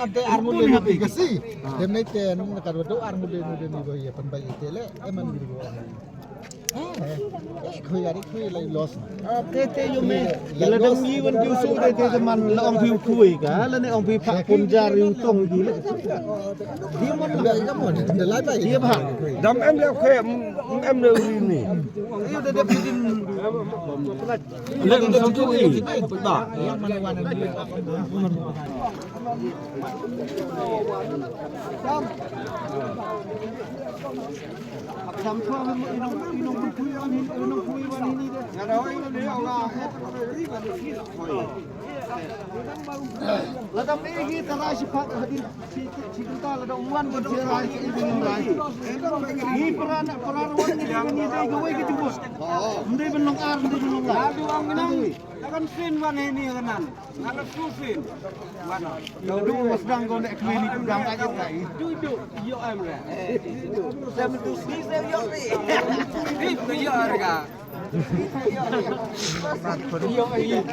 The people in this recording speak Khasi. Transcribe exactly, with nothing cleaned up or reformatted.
Ante ar ngut le ngut ka si. Dem nai ten ka do ar ngut le ngut ni ba ya pan ba ite le. Eman gitu. Eh, khui ari khui lai loss. Te te yo me. La dam yi wan ju su te te man la ong phi khui ka la ne ong phi pha pun jar yu tong di le. Di mon la ka mon de lai bai. Di ba. Dam em le khui em le ri ni. Yo de de phi din. Le dam sam tu i. Ba. Lada me hi tara shi pak hadin shi shi kunta lada wan ban shi rai shi ini rai. Ni peran peran wan ni ni dai gawai ke jemput. Ndai ben long ar ndai ben long ar. Aduh ang nang. Kan fin wan ini kanan. Ngala sufin. Wana. Yo du mas dang go nek kwe ni dang aja kai. Du du yo em le. Sem du si sem yo ri. Di ko yo arga. Yo ai.